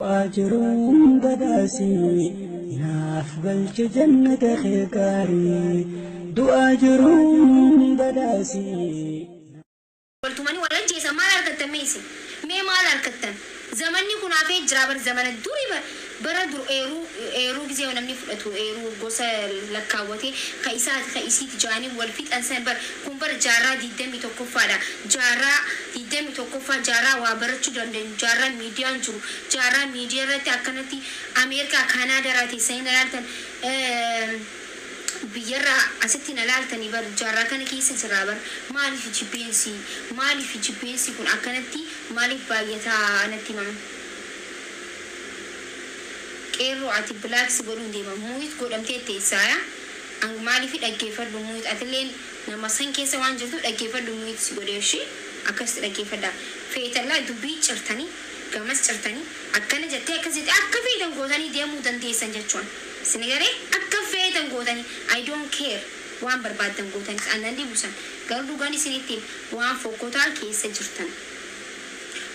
Du'aa jiruun badhaasii naaf galche jannata kee gaarii. Du'aa jiruun badhaasii. Waltumanii wal ajjeesan. Maal argattan mee isin? Mee maal argattan? Zamanni kun hafee jira bar. Zamana durii bar, bara dur eeruu eeruu gizee namni fudhatu eeruu gosa lakkaawwatee ka isaati ka isiiti ja'anii wal fixan san bar. Kun bar jaarraa 21ffaadha. Jaarraa 21ffaa, jaarraa waa barachuu dandeenyu, jaarraa miidiyaan jiru, jaarraa miidiyaa irratti akkanatti Ameerikaa, Kaanaadaa irraa teessanii na laaltan, biyyarraa asitti na laaltanii bar. Jaarraa kana keessa jirraa bar. Maaliif jibbeensi, maaliif jibbeensi kun akkanatti maaliif baay'ataa natti himame? Qeerroo, ati block si godhuun deema. Mute godhamtee teessaaya. Maaliif? Dhaggeeffadhu. Mute atilleen nama san keessa waan jirtu dhaggeeffadhu. Mute si godhee ishee akkasitti dhaggeeffadha. Feetallaa dubbii cirtanii gamas cirtanii akkana jettee akkas jettee akka feetan gootanii deemuu dandeessan jechuun. Isin garee akka feetan gootanii, I don't care. Waan barbaaddan gootanis annan dhibusan garuu dhugaan isinitti waan fokkotaa keessa jirtan.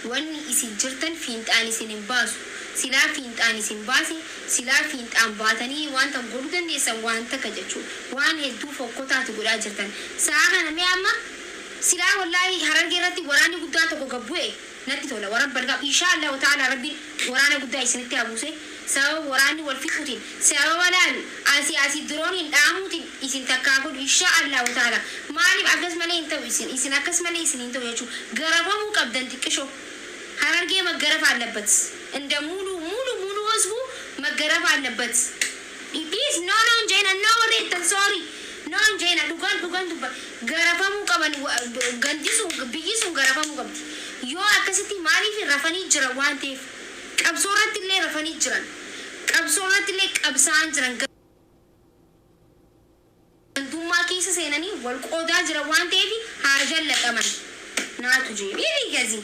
Wanni isin jirtan fiinxaan isin hin baasu. Silaa fiinxaan isin baase, silaa fiinxaan baatanii wanta godhuu dandeessan waan takka jechuudha. Waan hedduu fokkotaati godhaa jirtan. Sa'a kana mee amma silaa wallaahi Harargee irratti waraanni guddaan tokko gad bu'e natti tola. Warra balgaa insha Allahu ta'ala Rabbiin waraana guddaa isinitti habuuse. Sababa waraanni wal fixuutiin, sababa laal asii asii dirooniin dhaamuutiin isin takkaa godhu insha Allahu ta'ala. Maaliif akkas malee hin ta'u isin isin akkas malee isin hin ta'u jechuudha. Garafamuu qabdan xiqqishoo. ሀረርጌ መገረፍ አለበት። እንደ ሙሉ ሙሉ ሙሉ ህዝቡ መገረፍ አለበት። Please, no no እንጀና no warreettan, sorry, no እንጀና. Dhugaan dhugaan dubba garafamuu qaban. Gandi sun, biyyi sun garafamuu qabdi. Yoo akkasitti maaliif rafanii jiran waan ta'eef qabsoo irratti illee rafanii jiran, qabsoo irratti illee qabsaa'an jiran, gandummaa keessa seenanii wal qoodaa jiran waan ta'eef haa jallaqaman naatu jee biiri gazi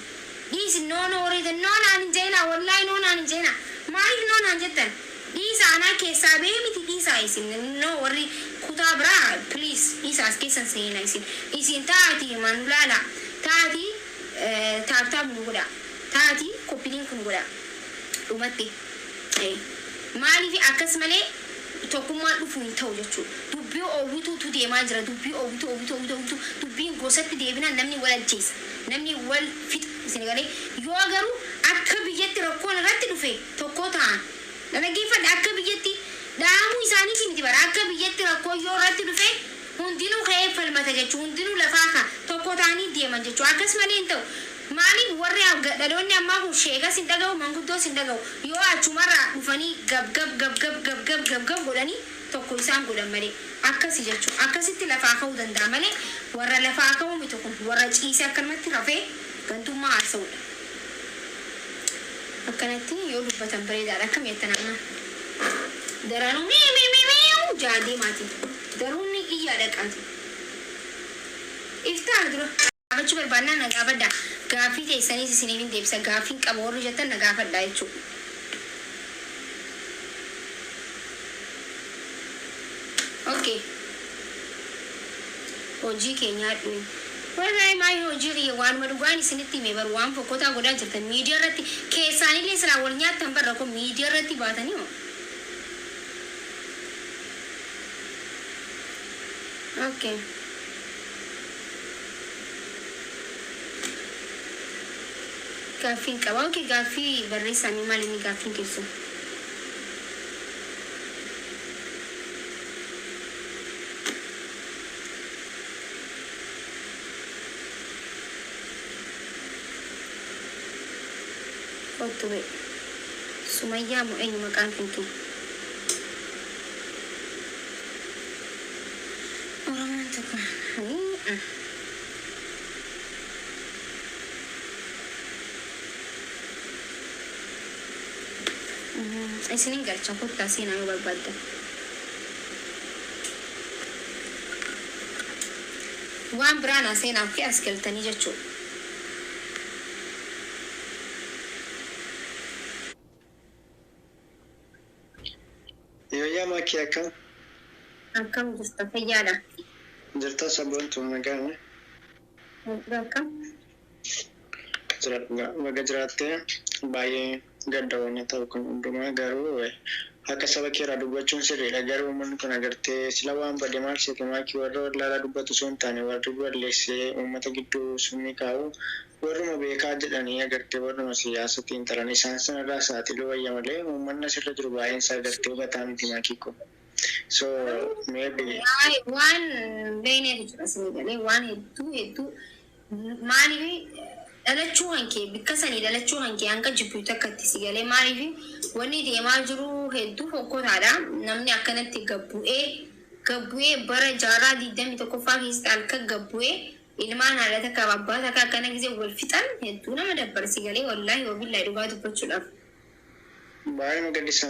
dhiisi. No no warreettan, no naan hin jeenaa. Wallaahi no naan hin jeenaa. Maaliif no naan jettan? Dhiisa, anaa keessaa bee miti. Dhiisaa isin. No, warri kutaa biraa, please, dhiisa. As keessan seenaa isin isin taati manulaala taati tap tap nu godha, taati copy link nu godha dhumatti. Maaliif akkas malee tokkummaan dhufuu hin ta'u jechuudha. Dubbii oowwituutu deemaa jira. Dubbii oowwituu, oowwituu, oowwituu, oowwituu. Dubbiin gosatti deebinaan namni wal ajjeesa, namni wal fixa. Isin galee? Yoo garuu akka biyyatti rakkoon irratti dhufe tokko ta'an dhaggeeffadha. Akka biyyatti dhaamuu isaaniiti miti bara. Akka biyyatti rakkoo yoo irratti dhufe hundinuu ka'ee falmata jechuudha. Hundinuu lafaa ka tokko ta'anii deeman jechuudha. Akkas malee hin ta'u. Maaliif warri dhaloonni ammaa kun sheekas hin dhaga'u, manguddoos hin dhaga'u. Yoo achumarraa dhufanii gab gab gab gab gab gab gab gab godhanii tokko isaan godhan malee akkasi jechuudha. Akkasitti lafaa ka'uu danda'a malee warra lafaa ka'uu miti kun. Warra ciisee akkanumatti rafee gantummaa haasa'udha. Akkanatti yoo dubbatan bareedaadha. Akkam jettan amma? Daranuu mii mii mii mii jaa deemaati. Garuu inni iyyaa dhaqaati. Iftaan dura. Gaafachuu barbaannaan na gaafadha. Gaaffii teessaniis isiniif hin deebisa. Gaaffiin qaba warri jettan na gaafadha jechuudha. Okay. Hojii kee nyaadhu. Wallahi maayii hojii kiyya waanuma dhugaan isinitti hime bar. Waan fokkotaa godhaa jirtan miidiyaa irratti keessaanillee silaa wal nyaattan barra kun miidiyaa irratti baatanii moo. Okay. Gaaffiin qaba. Okay, gaaffii barreessaa mee. Maal inni gaaffiin keessan? Kottu bee. Sumayyaa moo eenyu maqaan kan kee? Oromoon tokko. Isinin galcha, kottaa seenaa yoo barbaaddan. Waan biraa naa seenaa fi as galtanii jechuudha. Yooyyaa Maakii, akkam? Akkam jirta, fayyaadha? Jirta sabboontu, nagaan? Akkam? Jira, baga jiraattee baay'ee. Gadda wanni ta'u kun hundumaa garuu akka saba keeraa dubbachuun sirriidha. Garuu uummanni kun agartee sila waan bade maal seete maakii warra wallaalaa dubbatu osoo hin taane warri balleessee uummata gidduu summii kaa'u warruma beekaa jedhanii agartee warruma siyaasatiin taran isaan sanarraa saaxiluu wayya malee uummanni asirra jiru baay'een isaa agartee hubataa miti maakii kun. So maybe Waan beeyneetu jira isinii galee waan hedduu hedduu maaliif dhalachuu hankee bikka sanii dhalachuu hankee hanga jibbitu akkatti si galee maaliif wanni deemaa jiru hedduu fokkotaadha. Namni akkanatti gabbu'ee gabbu'ee bara jaarraa 21ffaa keessatti halkan gabbu'ee ilmaan haadha takka abbaa takka akkana gisee wal fixan hedduu nama dabbarsi galee wallaahi wabillaahi dhugaa dubbachuudhaaf. Baay'ee nama gaddisiisa.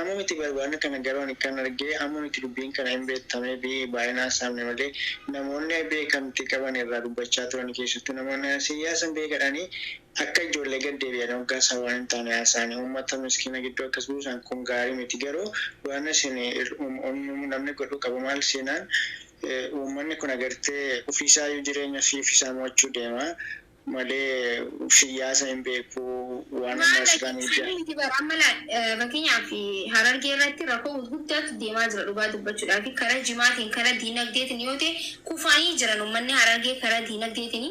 Amma miti barbaadne kana garuu ani kan argee amma miti dubbiin kana hin beektamee fi baay'inaan saamne malee namoonni beekamtii qaban irraa dubbachaa turan keessattuu namoonni siyaasan beekadhanii akka ijoollee gad deebi'an hoggaa isaa waan hin taane haasa'anii uummata miskiina gidduu akkas buusan kun gaarii miti garuu waan isin namni godhuu qabu maal seenaan uummanni kun agartee ofiisaayyuu jireenya ofii ofiisaa mo'achuu deema malee siyaasa hin beeku waan amma asirraa miidiyaa. Miti bara amma fakkeenyaaf Harargee irratti rakkoo guddaatu deemaa jira dhugaa dubbachuudhaaf karaa jimaatiin karaa diinagdeetiin yoo ta'e kufaanii jiran uummanni Harargee karaa diinagdeetiin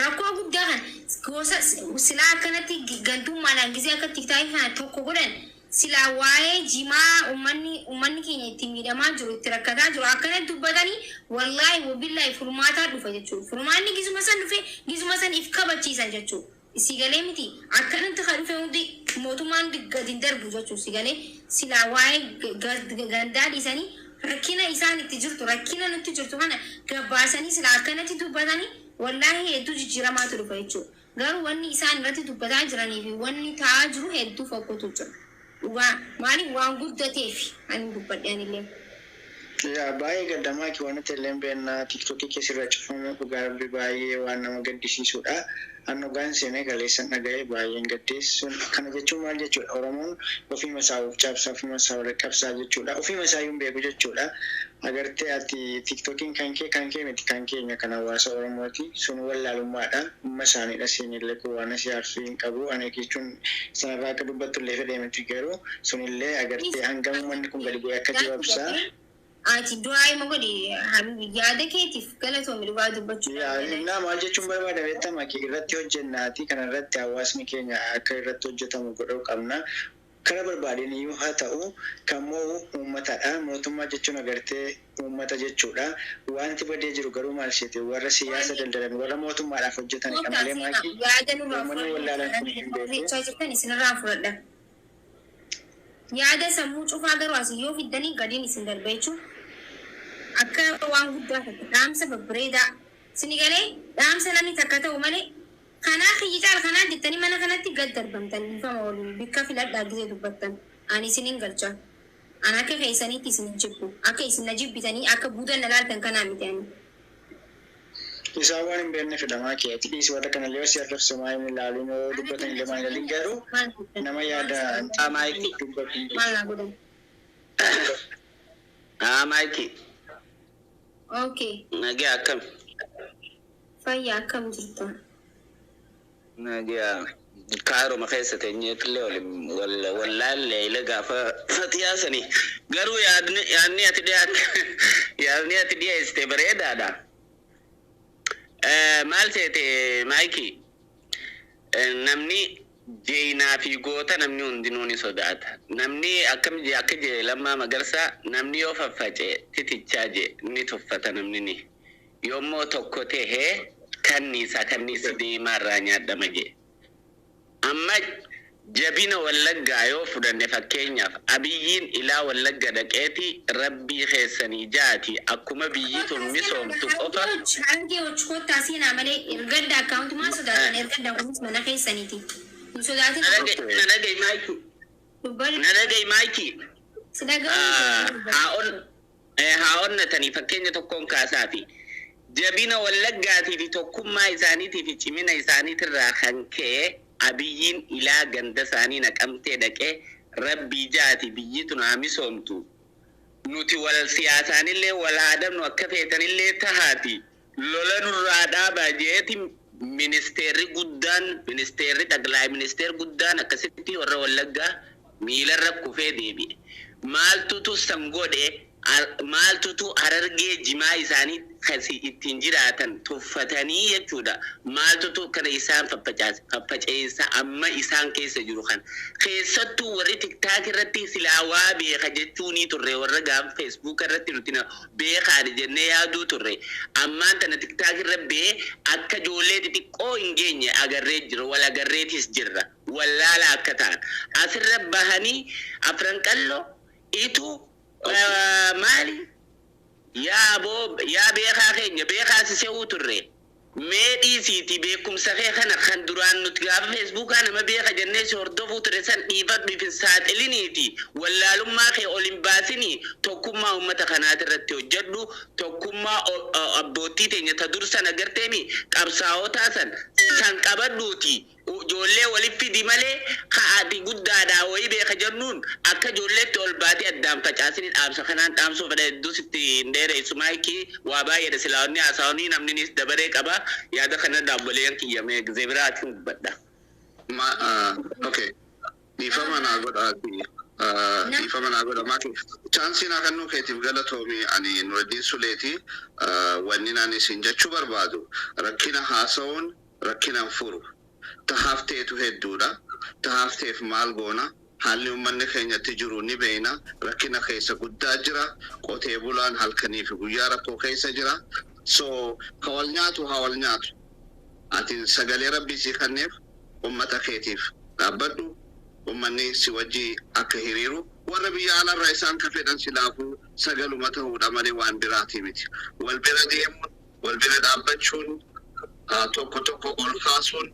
rakkoo guddaa kan gosa silaa akkanatti gantummaadhaan gisee akka tiktaakii kana tokko godhan silaa waa'ee jimaa uummanni keenya itti miidhamaa jiru itti rakkataa jiru akkanatti dubbatanii wallaahi wabillaahi furmaataa dhufa jechuudha. Furmaanni gisuma san dhufe gisuma san if kabachiisan jechuudha. Si galee miti akkanatti kan dhufe hundi mootummaan gadi hin darbu jechuudha. Si galee silaa waa'ee gandaa dhiisanii rakkina isaan itti jirtu rakkina nutti jirtu kana gabbaasanii silaa akkanatti dubbatanii wallaahi hedduu jijjiiramaatu dhufa jechuudha. Garuu wanni isaan irratti dubbataa jiranii fi wanni ta'aa jiru hedduu fokkotu jira. Dhugaa maaliif waan guddateef ani dubbadhe anillee. Yaa baay'ee gaddamaa ki waan nuti illee beeknaa tiktokii keessirra cufamu dhugaa rabbi baay'ee waan nama gaddisiisudha. An dhugaan seenee galeessan dhaga'ee baay'een gaddeessuun kana jechuun maal jechuudha Oromoon ofii masaa of cabsaa ofii masaa wal qabsaa jechuudha ofii masaa iyyuu hin beeku jechuudha. Agartee ati tiktokiin kan kee miti kan keenya kan hawaasa Oromooti sun wallaalummaadha. Dhimma isaaniidha siinillee kun waan asii aarsuu hin qabu ani jechuun sanarraa akka dubbattu illee fedhee miti garuu sunillee agartee hangam uummanni kun gadi bu'ee akka jibabsaa. Ati du'aa ima godhi habibi yaada keetiif galatoomi dhugaa dubbachuudhaaf. Innaa maal jechuun barbaada beektama irratti hojjennaati kana irratti hawaasni keenya akka irratti hojjetamu godhuu qabna. Kara barbaadeen iyyuu haa ta'u kan mo'u uummatadha. Mootummaa jechuun agartee uummata jechuudha. Wanti badee jiru garuu maal seete warra siyaasa daldalan warra mootummaadhaaf hojjetanidha malee maakii Yaada nurraa uummanni wallaalan kun hin beeku. Jechaa jirtan isinirraa fudhadha. Yaada sammuu cufaa garuu asii yoo fiddanii gadiin isin darba jechuun akka waan guddaa tokko dhaamsa babbareedaa isin galee dhaamsa namni takka ta'u malee kanaa kiyyi caala kanaa jettanii mana kanatti gad darbamtan dhiifama waliin bikka filadhaa gisee dubbattan ani isinin galcha. Ani akka keessanitti isin hin jibbu akka isin na jibbitanii akka buudan na laaltan kanaa miti ani. Isaan waan hin beekne fedhamaa kee ati dhiisi warra kana illee si arrabsu maa hin ilaalin yoo dubbatan illee maa hin ilaalin garuu nama yaada Maayiki. dubbatu hin Maal naa godhan? Maayiki. Okay. Nagaa akkam? Fayyaa akkam jirta? Nagaa. Kaaruma keessa teenyeetillee wal wallaallee ila gaafa fatiyaa sanii. Garuu yaadni ati dhiyaatte yaadni ati dhiyeessite bareedaadha. Maal seete maayiki? Namni jeenaa fi goota namni hundinuu ni sodaata. Namni akkam jee akka jee Lammaa Magarsaa namni yoo faffacee titichaa jee ni tuffata namni ni. Yoommoo tokko tahee kanniisa kanniisi deemaarraa nyaadhama jee. Amma jabina Wallaggaa yoo fudhanne fakkeenyaaf Abiyyiin ilaa Wallagga dhaqeeti rabbii keessanii jaati akkuma biyyi tun misoomtu qofa. Harargee kottaa seenaa malee ergadda akkaawuntumaa sodaatan ergadda kunis mana keessaniiti. Hin sodaatin. Na dhaga'i maayiki. Dubbadhu. Na dhaga'i maayiki. Si dhaga'u. Haa onnatanii fakkeenya tokkoon kaasaafi. Jabina Wallaggaatii fi tokkummaa isaaniitii fi cimina isaaniitirraa kan ka'e Abiyyiin ilaa ganda isaanii naqamtee dhaqee rabbii jaati biyyi tun haa misoomtu. Nuti wal siyaasaanillee wal haadamnu akka feetanillee tahaati. Lola nurraa dhaabaa jeeti Ministeerri guddaan, ministeerri xaqlaa ministeerri guddaan akkasitti warra Wallaggaa miilarra kufee deebi'e. Maaltutu san godhe? Maaltutu Harargee jimaa isaanii kasi ittiin jiraatan tuffatanii jechuudha. Maaltutu kana isaan faffacaase? Faffaceensa amma isaan keessa jiru kana. Keessattuu warri TikTok irratti silaa waa beeka jechuunii turre, warra gaafa Facebook irratti nuti beekaadha jennee yaaduu turre. Ammaan tana TikTok irra bee akka ijoollee xixiqqoo hin geenye agarree jira. Wal agarreetis jirra. Wallaala akka ta'an. Asirra bahanii Afran Qalloo itu maali? Yaa boo, yaa beekaa keenya, beekaa si se'uu turre. Mee dhiisiiti, beekumsa kee kana kan duraan nuti gaafa Facebookaa nama beeka jennee si hordofuu ture san dhiifadhu, ifin saaxiliniiti. Wallaalummaa kee ol hin baasinii, tokkummaa uummata kanaati irratti hojjedhu. Tokkummaa abbootii teenya ta dursan agarteemi qabsaa'otaa san san qabadhuuti. Ijoollee walitti fidi malee ka'aati guddaadhaa wayii beeka jennuun akka ijoolleetti ol baatee addaan facaasini. Dhaamsa kanaan dhaamsuu fedha. Hedduu sitti hin dheeressu, maayikii waa baay'eedha silaawonni haasawanii namninis dabaree qaba. Yaada kana dhaabboleen kiyyamee gizee biraatiin dubbadha. Ma, okay. Dhiifama naa godhaati. Dhiifama naa godha. Maaki, chance naa kennuu keetiif galatoomi. Ani Nuraddiin Suleeti. Wanni naan isin jechuu barbaadu, rakkina haasa'uun rakkina hin furu. Tahaafteetu hedduudha. Tahaafteef maal goona? Haalli uummanni keenyatti jiru ni beeyna. Rakkina keessa guddaa jira. Qotee bulaan halkanii fi guyyaa rakkoo keessa jira. So, ka wal nyaatu haa wal nyaatu. Ati sagalee Rabbii si kenneef ummata keetiif dhaabbadhu. Ummanni si wajji akka hiriiru, warra biyya alaarraa isaan ka fedhan silaafuu sagaluma ta'uudha malee waan biraatii miti. Wal bira deemuun, wal bira dhaabbachuun, tokko tokko ol kaasuun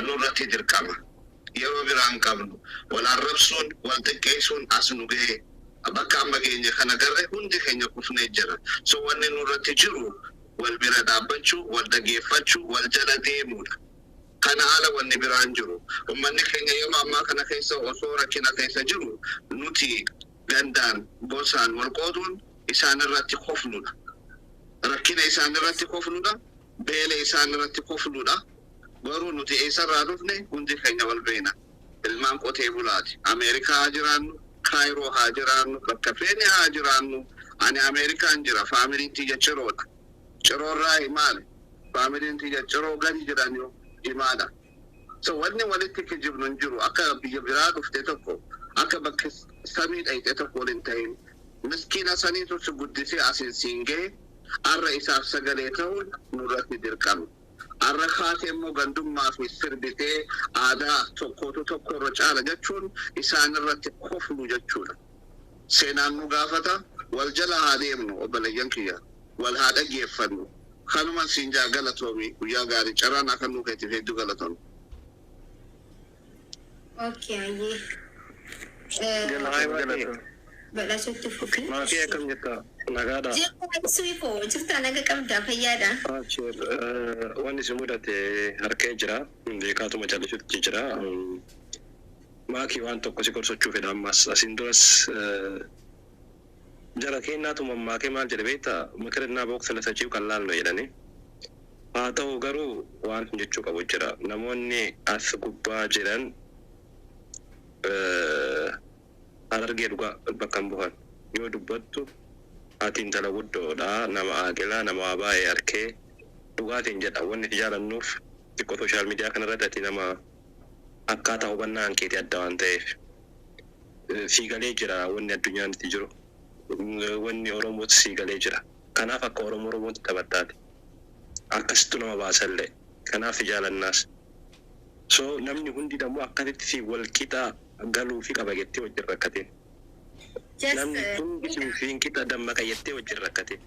nurratti dirqama. Yeroo biraan qabnu wal arrabsuun, wal xiqqeessuun as nu ga'e. Bakka amma geenye kana garre hundi keenya kufnee jira. So wanni nurratti jiru wal bira dhaabbachuu, wal dhageeffachuu, wal jala deemuudha. Kana ala wanni biraan jiru. Uummanni keenya yeroo ammaa kana keessa osoo rakkina keessa jiru nuti gandaan gosaan wal qooduun isaan irratti kofnudha. Rakkina isaan irratti kofnudha. Beela isaan irratti kofnudha. Garuu nuti eessarraa dhufne hundi keenya wal beena. Ilmaan qotee bulaati. Ameerikaa haa jiraannu, Kaayiroo haa jiraannu, bakka feene haa jiraannu. Ani Ameerikaan jira. Faamiliin tiyya Ciroodha. Ciroorraa maali? Faamiliin tiyya Ciroo gadi jiran himaadha. So wanni walitti kijibnu hin jiru. Akka biyya biraa dhufte tokko, akka bakka samii dhayxe tokko waliin ta'in. Miskiina saniitu si guddisee asiin siin gahe, arra isaaf sagalee ta'uun nurratti dirqama. Arra kaatee immoo gandummaa fi sirbitee aadaa tokkootu tokko irra caala jechuun isaan irratti koflu jechuudha. Seenaan nu gaafata. Wal jala haa deemnu, obboleeyyan kiyya. Wal haa dhageeffannu. Kanuma siin jaa, galatoomi, guyyaa gaarii, carraan akka nuu keetiif hedduu galatoomi. Okay, ayyee. Galatoomi. Badhaasutti fufi. Maatii, akkam jirta? Nagaadha. Suufoo jirta, naga qabdaa, fayyaadha. Abshir, wanni si mudate harkee jira. Beekaatuma callisutti jira. Maakii, waan tokko si gorsachuu fedha ammas. Asiin duras jara keenyaatu mammaakee maal jedhe beektaa? ምክርና ቦክስ ለሰጪው ቀላል ነው jedhani. Haa ta'u garuu waan jechuu qabu jira. Namoonni as gubbaa jiran Harargee dhugaa bakka hin bu'an. Yoo dubbattu ati intala guddoodha, nama aaqilaa, nama waa baay'ee harkee dhugaatiin jedha. Wanni itti jaalannuuf xiqqoo social media kanarratti ati nama akkaataa hubannaan keetii adda waan ta'eef. Siigalee jira wanni addunyaan itti jiru. Wanni Oromootti siigalee jira. Kanaaf akka Oromoo Oromootti taphattaati. Akkasittu nama baasallee. Kanaaf jaalannaas. So namni hundi dammoo akkasitti si wal qixa galuu fi qaba jettee wajjin rakkateen. Namni hundi si hin qixa dammaqa jettee wajjin rakkateen.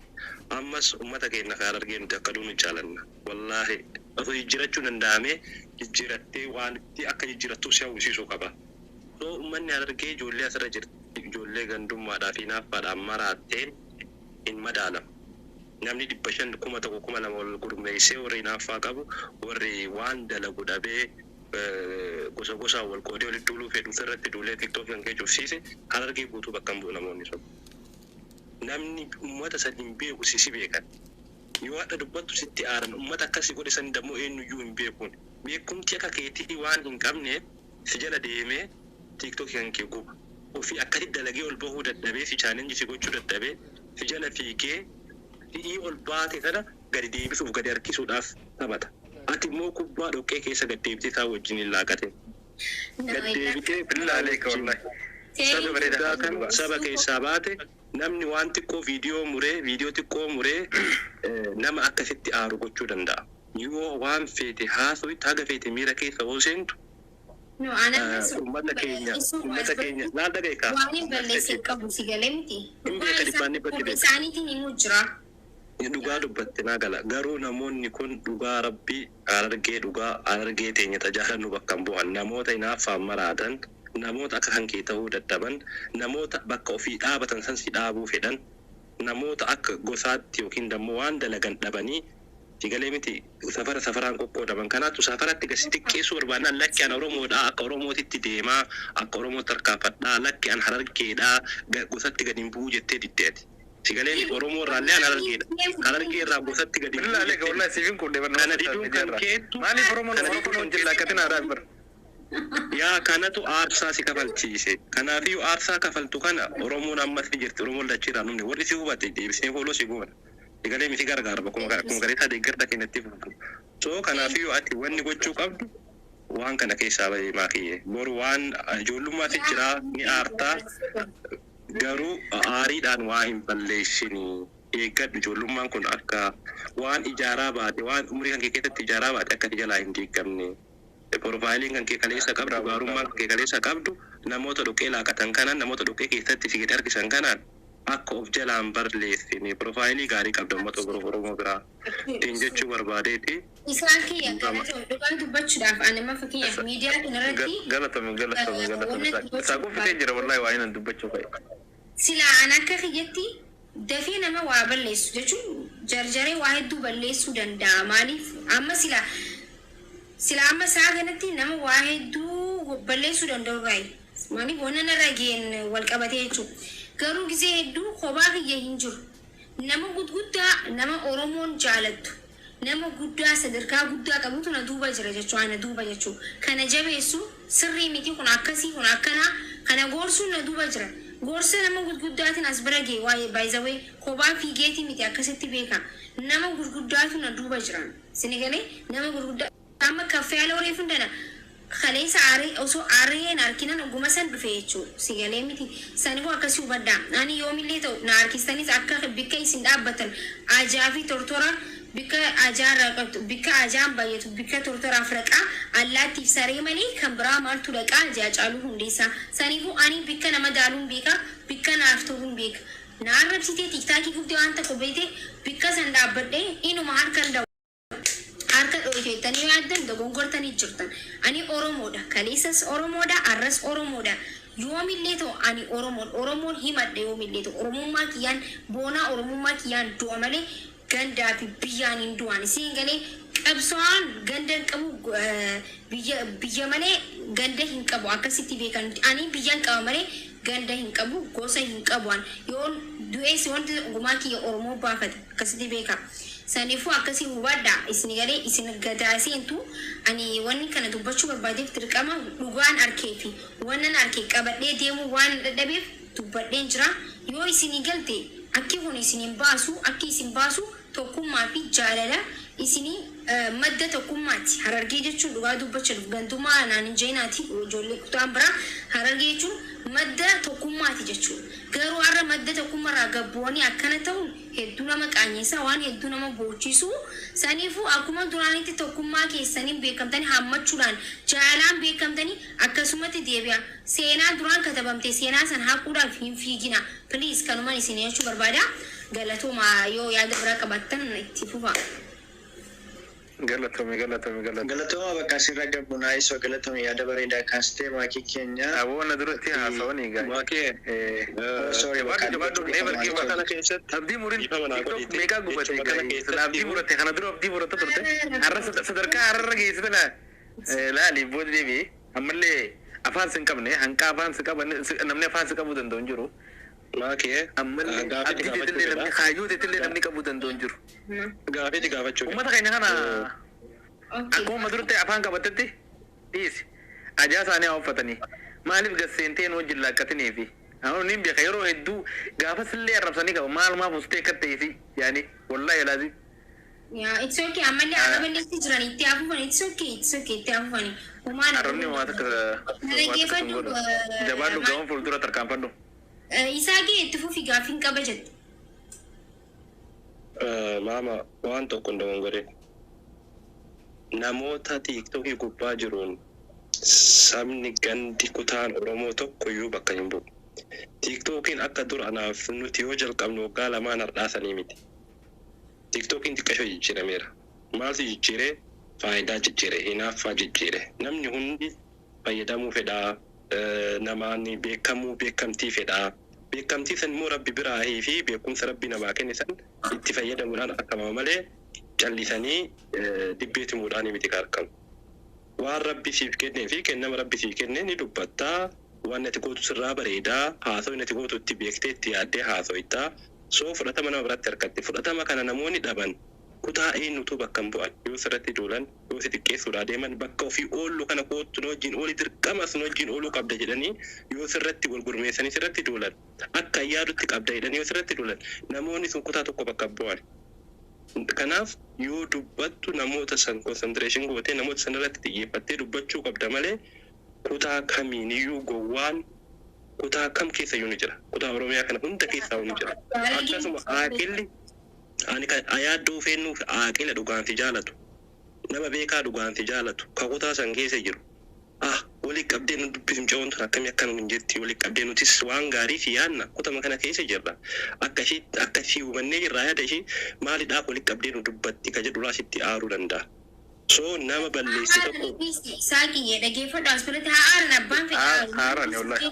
Ammas uummata keenya kan argee nuti akka duunu jaalanna. Wallaahi osoo jijjiirachuu danda'amee jijjiirattee waan itti akka jijjiirattuu si hawwisiisuu qaba. So uummanni Harargee ijoollee asirra jirti. Ijoollee gandummaadhaa fi naaffaadhaan maraatteen hin madaalamu. Namni 500, 1000, 2000 wal gurmeessee, warri naaffaa qabu, warri waan dalagu dhabee gosa gosaan wal qoodee walitti duuluu fedhu irratti duulee TikTok kan kee cufsiise, Harargee guutuu bakka hin bu'u namoonni sun. Namni uummata san hin beeku sisi beekan. Yoo hadha dubbattu sitti aaran, uummata akkasii godhe san dammoo eenyuyyuu hin beekuun. Beekumti akka keetii waan hin qabneef si jala deemee TikTokii kan kee guba. Ofii akkasitti dalagee ol bahuu dadhabee, si challenge si gochuu dadhabee, si jala fiigee si'ii ol baate sana gadi deebisuuf, gadi harkisuudhaaf taphata. Ati immoo kubbaa dhoqqee keessa gad deebitee isaa wajjin hin laaqatin. Gad deebitee Billaa aleeka wallahi. saba guddaa kan saba keessaa baate, namni waan xiqqoo viidiyoo muree, viidiyoo xiqqoo muree nama akkasitti aaru gochuu danda'a. Yoo waan feete haasowitti, haga feete miira keessa hoo seentu, No, anaan uummata keenya laal dhagaye. Waan hin balleessin qabu, si galee miti. Hin beeka, dhibbaan dhibbatti beeka. Isaaniitiin himuu jira. Dhugaa dubbatte, naa gala. Garuu namoonni kun, dhugaa rabbii, Harargee, dhugaa Harargee teenya tajaajilannu bakka hin bu'an. Namoota hinaaffaan maraatan, namoota akka kan kee ta'uu dadhaban, namoota bakka ofii dhaabatan san si dhaabuu fedhan, namoota akka gosaatti yookiin dammoo waan dalagan dhabanii, sigalee miti, safara safaraan qoqqoodaman. Kanaatu safaratti gasi xiqqeessuu barbaadnaan, lakki, an Oromoodha, akka Oromootitti deemaa, akka Oromootti tarkaanfadhaa, lakki, an Harargeedhaa, gosatti gadi hin bu'uu jettee diddeeti. Sigalee miti, Oromoo irraallee an Harargeedha. Harargee irraa gosatti gadi hin Billaa bu'uu aleeka jettee. Wallahi siifin kun deeman. Kana diduun kan keettu. Maaliif Oromoon Kana Oromoon diduun kan wajjin laakkatin aadaa bara. Yaa, kanatu aarsaa si kafalchiise. Kanaafiyyuu aarsaa kafaltu kana Oromoon ammas ni jirti. Oromoon dachiirraa numne warri si hubate deebisnee fooloo si goona. Sigalee miti, gargaara bakkuma akkuma gareesaa deeggarta keenyatti fufu. So kanaafiyyuu ati wanni gochuu qabdu waan kana keessaa bahee maakiyyee. Boru waan ijoollummaatti jiraa ni aartaa, garuu aariidhaan waa hin balleessinii. Eeggadhu, ijoollummaan kun akka waan ijaaraa baate, waan umurii kan kee keessatti ijaaraa baate, akka jalaa hin diigamne. Profileiin kan kee kaleessa qabdu, gaarummaan kan kee kaleessa qabdu, namoota dhoqqee laaqatan kanaan, namoota dhoqqee keessatti si gadi harkisan kanaan akka of jalaan barleessine. Profile gaarii qabda uummata Oromoo biraa. Ittiin jechuu barbaadeeti. Isaan kiyya, galatoom. Dhugaa dubbachuudhaaf ani amma fakkeenyaaf miidiyaa kanarratti Galatoomi, galatoomi, galatoomi. Isaa kuffisee jira wallahi, waa inni dubbachuu fa'i. Silaa an akka kiyyatti dafee nama waa balleessu jechuun jarjaree waa hedduu balleessuu danda'a. Maaliif amma sila amma isaa kanatti nama waa hedduu balleessuu danda'u irraayi. Maaliif waan narra ga'een wal qabatee jechuudha. Garuu gisee hedduu kophaa kiyya hin jiru. Nama gudguddaa, nama Oromoon jaalattu, nama guddaa sadarkaa guddaa qabutu na duuba jira jechuudha. Na duuba jechuudha. Kana jabeessu sirrii miti, kun akkasii, kun akkanaa, kana gorsuun na duuba jira. Gorsa nama gurguddaatiin as bira ga'e, waa'ee baay'izawee kophaa fiigeetii miti, akkasitti beeka. Nama gurguddaatu na duuba jira. Sini galee, nama gurguddaa amma kaffee haala horii fundana kaleessa aaree osoo aareen harkinan oguma san dhufe jechuudha. Si galee miti, saniifuu akkasii hubadhaa. Ani yoomillee ta'u na harkistanis akka bikka isin dhaabbatan ajaa fi tortora, bikka ajaa irraa qabdu, bikka ajaan baay'atu, bikka tortoraaf raqaa, allaattiif saree malee kan biraa maaltu dhaqaa Haacaaluu Hundeessaa. Saniifuu ani bikka nama daaluun beeka, bikka naaf ta'uun beeka. Na arrabsitee TikTokii gubdee waan tokko beekte, bikka san dhaabbadhee inuma harkan da'u. Harka dhoofettanii yaaddan dogongortanii jirtan. Ani Oromoodha. Kaleessas Oromoodha. Arras Oromoodha. Yoomillee ta'u ani Oromoodha. Oromoon himadha yoomillee ta'u. Oromummaa kiyyaan boonaa, Oromummaa kiyyaan du'a malee gandaa fi biyyaan hin du'an. Isiin galee, qabsoon ganda hin qabu, biyya malee ganda hin qabu, akkasitti beekan. Ani biyyan qaba malee ganda hin qabu, gosa hin qabu. Ani yoon du'ees wanti gumaa kiyya Oromoo baafate, akkasitti beeka. Saniifuu akkasii hubadhaa. Isin galee, isin gadaa seentu, ani wanni kana dubbachuu barbaadeef dirqama dhugaan arkee fi wannan arkee qabadhee deemuu waan dadhabeef dubbadheen jira. Yoo isinii galte, akki kun isin baasu, akki isin baasu tokkummaa fi jaalala isinii madda tokkummaati. Harargee jechuun, dhugaa dubbachuuf, gantummaa naan hin jeenaati, ijoollee kutaan biraa, Harargee jechuun madda tokkummaati jechuudha. Garuu har'a madda tokkummaarraa gabboonni akkana ta'uun hedduu nama qaanyeessa, waan hedduu nama boochisu. Saniifuu akkuma duraanitti tokkummaa keessaniin beekamtanii, hammachuudhaan jaalalaan beekamtanii, akkasumatti deebi'a. Seenaa duraan katabamte, seenaa san haquudhaaf hin fiigina. Please, kanumaan isin jechuu barbaada. Galatooma, yoo yaada biraa qabaattan itti fufa. Galatoomi, galatoomi, galatoomi. Galatooma, bakka asirra gabbunaa isoo, galatoomi, yaada bareedaa kaastee, maakii keenya. Aboo, na duratti haasawanii gaa. Maakee. Sorry, Jabaadhu, jabaadhu, never give up. Kana keessatti Abdii murin dhiifama naa TikTok godhiite. meeqaa gubate Jechuma kana gaa. keessatti Abdii muratte, kana dura abdii muratte turte. Har'a sadarkaa har'arra geessite na laali booda deebi'e. Ammallee afaan sin qabne, hanqaa afaan si qaban, namni afaan si qabuu danda'u hin jiru. Maakee Ammallee gaafii abdii gaafachuu teetillee namni fedha. kaayyoo teetillee namni qabuu danda'u hin jiru. Gaafii gaafachuu fedha. Uummata keenya kana Okay. akkuma duratti afaan qabatetti dhiisi. Ajaa isaanii haa uffatanii. Maaliif gasseenteen wajjin laakkatanii fi Namoonni hin beeka yeroo hedduu gaafasillee arrabsanii qaba maalumaaf ustee akka ta'eefi yaani wallaahi laazim. Yeah, it's okay. Ammallee arraballee itti jiran itti hafuufani. It's okay, it's okay, itti hafuufani. Homaan Arrabni waan akka waan akka sun godhu. Jabaadhu ga'uun fuuldura tarkaanfadhu. Isaa gee itti fufi gaaffiin qaba jette. Maama waan tokko hin dogongore. Namoota tiiktookii gubbaa jiruun sabni gandi kutaan Oromoo tokkoyyuu bakka hin bu'u. Tiiktookiin akka dur anaaf nuti yoo jalqabnu waggaa lamaan har'aasanii miti. Tiiktookiin xiqqashoo jijjiirameera. Maaltu jijjiiree? Faayidaa jijjiire, hinaaffaa jijjiire. Namni hundi fayyadamuu fedhaa, namaan beekamuu beekamtii fedhaa. Beekamtii san immoo rabbi biraahii fi beekumsa rabbi namaa kenne san itti fayyadamuudhaan argama malee callisanii dibbee timuudhaan miti kan argamu. Waan rabbi siif kennee fi kennama rabbi siif kenne ni dubbattaa. Waan ati gootu sirraa bareedaa. Haasawni ati gootu itti beektee itti yaaddee haasoytaa. Soo fudhatama nama biratti argatte. Fudhatama kana namoonni dhaban kutaa eenyutu bakka hin bu'an. Yoo sirratti duulan, yoo si xiqqeessuudhaa deeman bakka ofii oollu kana kootu nu wajjin ooli dirqamas nu wajjin ooluu qabda jedhanii yoo sirratti wal gurmeessanii sirratti duulan akka yaadutti qabda jedhanii yoo sirratti duulan namoonni sun kutaa tokko bakka hin bu'an. Kanaaf yoo dubbattu namoota san concentration gootee namoota san irratti xiyyeeffattee dubbachuu qabda malee kutaa kamiiniyyuu gowwaan kutaa kam keessa iyyuu ni jira. Kutaa Oromiyaa kana hunda keessaa ni jira. Akkasuma aaqilli ani kan yaaddoo feennuuf aaqila dhugaan si jaalatu. Nama beekaa dhugaan si jaalatu. Ka kutaa san keessa jiru. Ah walii qabdee nu dubbisum ce'oon tun akkamii akka nuun hin jetti walii qabdee nutis waan gaarii fi yaadna kutama kana keessa jirra. Akka ishii akka ishii hubannee jirra yaada ishii maalidhaaf walii qabdee nu dubbatti ka jedhu sitti aaruu danda'a. So nama balleessi tokko Saaqiyyee dhaggeeffadhu as biratti haa aaran abbaan fedha. Haarani wallahi.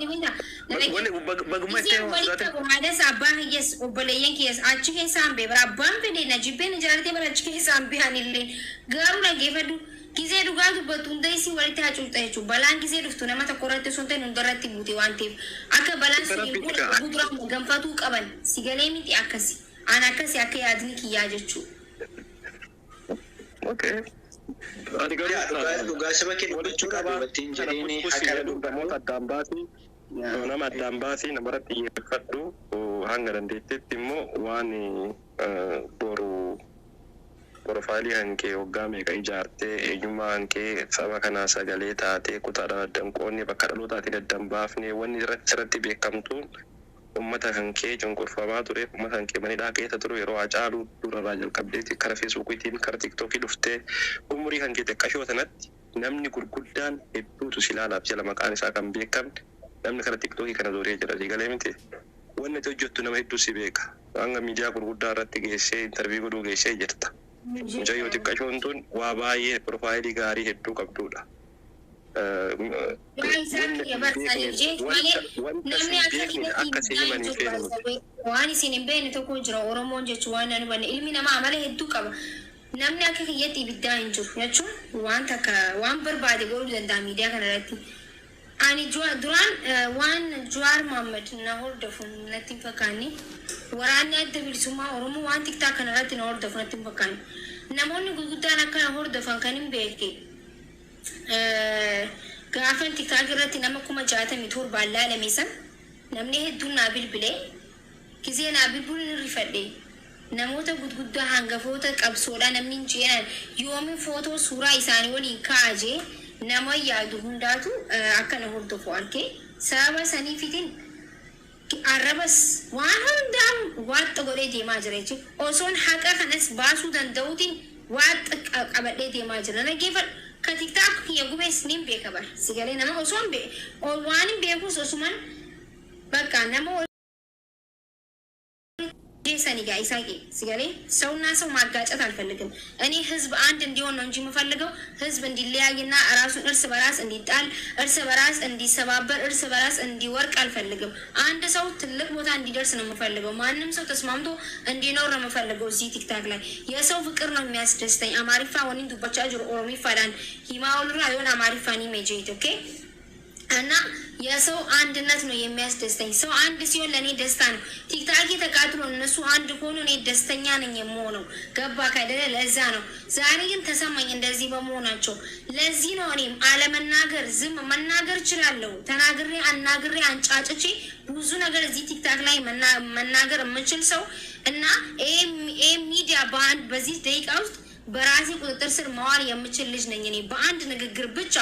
Wali baguma itti Isheen walitti qabu haadhas abbaan hiyyees obboleeyyan kiyyees achi keessa hambee bara abbaan fedhe na jibbee na jaalatee bara achi keessa hambee anillee garuu dhaggeeffadhu gizee dhugaa dubbattu hunda isii walitti hacuucxa jechuudha. Balaan gizee dhuftu nama tokko irratti osoo hin ta'in hunda irratti buute waan ta'eef akka balaan sun hin buune duraan ganfatuu qaban si galee miti akkasi aan akkasi akka yaadni kiyyaa jechuudha. Okay. Ani garuu Dhugaa saba kee walitti dubbachuudha qabaa dubartiin kana jedheen busbusii haqa jedhu namoota addaan baasii nama addaan baasii namarratti xiyyeeffadhu hanga dandeettetti immoo waan boru profaayilii kan kee waggaa meeqa ijaartee eenyummaa kan kee saba kanaa sagalee taatee kutaadhaan addan qoodne bakka dhalootaatiin addan baafne wanni irratti sirratti beekamtuun ummata kan kee cunqurfamaa ture ummata kan kee manidhaa keessa ture yeroo Hacaaluu durarraa jalqabdeeti kara feesbuukiitiin kara tiiktookii dhuftee umurii kan kee xiqqashoo sanatti namni gurguddaan hedduutu si ilaalaaf jala maqaan isaa kan beekamne namni kara tiiktookii kana zooree jira galee miti. Wanni ati hojjettu nama hedduu si beeka. Hanga miidiyaa gurguddaa irratti geessee intarvii godhuu geessee jirta. Mucayyoo xiqqashoon tun waa baay'ee profaayilii gaarii hedduu qabdudha. Wanta Namni si akka beekne akka si himan hin feenu nuti. waan isin hin beekne tokko jira Oromoon jechuun waan nan hubanne ilmi namaa amala hedduu qaba. Namni akka kiyyatti ibiddaa hin jiru jechuun waan takka waan barbaade godhuu danda'a miidiyaa kana irratti. Ani duraan waan Jawaar Mohaammed na hordofu natti hin fakkaanne waraanni adda bilisummaa Oromoo waan tiktaa kana irratti na hordofu natti hin fakkaanne. Namoonni gurguddaan akka na hordofan kan hin beekne gaafan tiktaak irratti nama 67,000 laalame san namni hedduun naa bilbilee gisee naa bilbiluun hin rifadhe namoota gurguddaa hangafoota qabsoodha namni hin jeenan yoomin footoo suuraa isaanii waliin kaa'aa jee nama yaadu hundaatu akka na hordofu arge sababa saniifitiin arrabas waan hundaan waaxa godhee deemaa jira jechuudha. Osoon haqa kanas baasuu danda'uutiin waaxa qabadhee deemaa jira. Dhaggeeffadhu ka tiktaak kiyya gubees nin beeka bara. Sigalee nama osoon waan hin beekus osuman bakka nama ጀሰን ጋ ኢሳቂ ሲገሌ ሰውና ሰው ማጋጨት አልፈልግም። እኔ ህዝብ አንድ እንዲሆን ነው እንጂ የምፈልገው ህዝብ እንዲለያይና ራሱን እርስ በራስ እንዲጣል፣ እርስ በራስ እንዲሰባበር፣ እርስ በራስ እንዲወርቅ አልፈልግም። አንድ ሰው ትልቅ ቦታ እንዲደርስ ነው የምፈልገው። ማንም ሰው ተስማምቶ እንዲኖር ነው የምፈልገው። እዚህ ቲክታክ ላይ የሰው ፍቅር ነው የሚያስደስተኝ። አማሪፋ ወኒን ዱበቻ ጅሩ ኦሮሚፋዳን ሂማውልራ የሆን አማሪፋን ኢሜጅ ኦኬ እና የሰው አንድነት ነው የሚያስደስተኝ። ሰው አንድ ሲሆን ለእኔ ደስታ ነው። ቲክታክ ተቃጥሎ እነሱ አንድ ሆኑ እኔ ደስተኛ ነኝ የምሆነው። ገባ ካይደለ? ለዛ ነው ዛሬ ግን ተሰማኝ እንደዚህ በመሆናቸው። ለዚህ ነው እኔም አለመናገር ዝም መናገር እችላለሁ። ተናግሬ አናግሬ አንጫጭቼ ብዙ ነገር እዚህ ቲክታክ ላይ መናገር የምችል ሰው እና ይሄ ሚዲያ በአንድ በዚህ ደቂቃ ውስጥ በራሴ ቁጥጥር ስር መዋል የምችል ልጅ ነኝ እኔ በአንድ ንግግር ብቻ።